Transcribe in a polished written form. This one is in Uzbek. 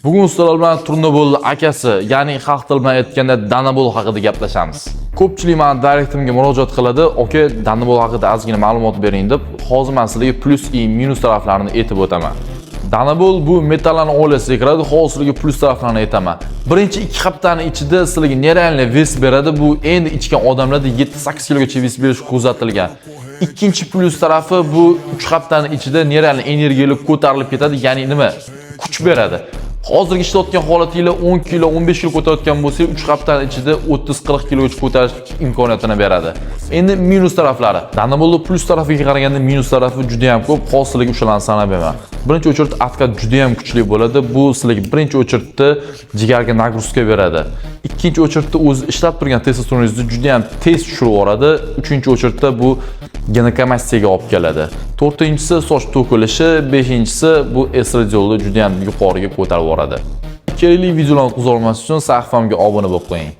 Bugun sizlar bilan Turnabolni akasi, ya'ni xalq tili bilan aytganda Danabol haqida gaplashamiz. Ko'pchilik meni direktimga murojaat qiladi, "Aka, Danabol haqida ozgina ma'lumot bering" deb. Hozir men sizlarga plyus и minus taraflarini aytib o'taman. Danabol bu metallarni oilasiga kiradi. Hozir sizlarga plyus taraflarini aytaman. Birinchi 2 haftani ichida sizlarga нереальный вес beradi. Bu endi ichgan odamlarda 7-8 kilogacha вес berish kuzatilgan. Ikkinchi plyus tarafi, bu 3 haftani ichida нереальный energiyali ko'tarilib ketadi, ya'ni nima? Kuch beradi. Hozirgi ishlayotgan holatinglar 10 kilo, 15 kilo ko'tarayotgan bo'lsangiz, 3 haftani ichida 30-40 kilogacha ko'tarish imkoniyatini beradi. Endi minus taraflari. Danabolni plyus tarafiga qaraganda minus tarafi juda ham ko'p. Hozir sizlarga o'shalarni sanab beraman. Birinchi очередь откат juda ham kuchli bo'ladi. Bu sizlarga birinchi очередь da jigarga нагрузка beradi. Ikkinchi очередь da o'zi ishlab turgan testosteroningizni juda ham tez tushirib yuboradi. Uchinchi очередь da bu ginekomastiyaga olib keladi. To'rtinchisi soch to'kilishi, beshinchisi bu estradiolni juda ham yuqoriga ko'tarib yuboradi. Kerakli videolarni o'tkazib olmaslik uchun sahifamga obuna bo'lib qo'ying.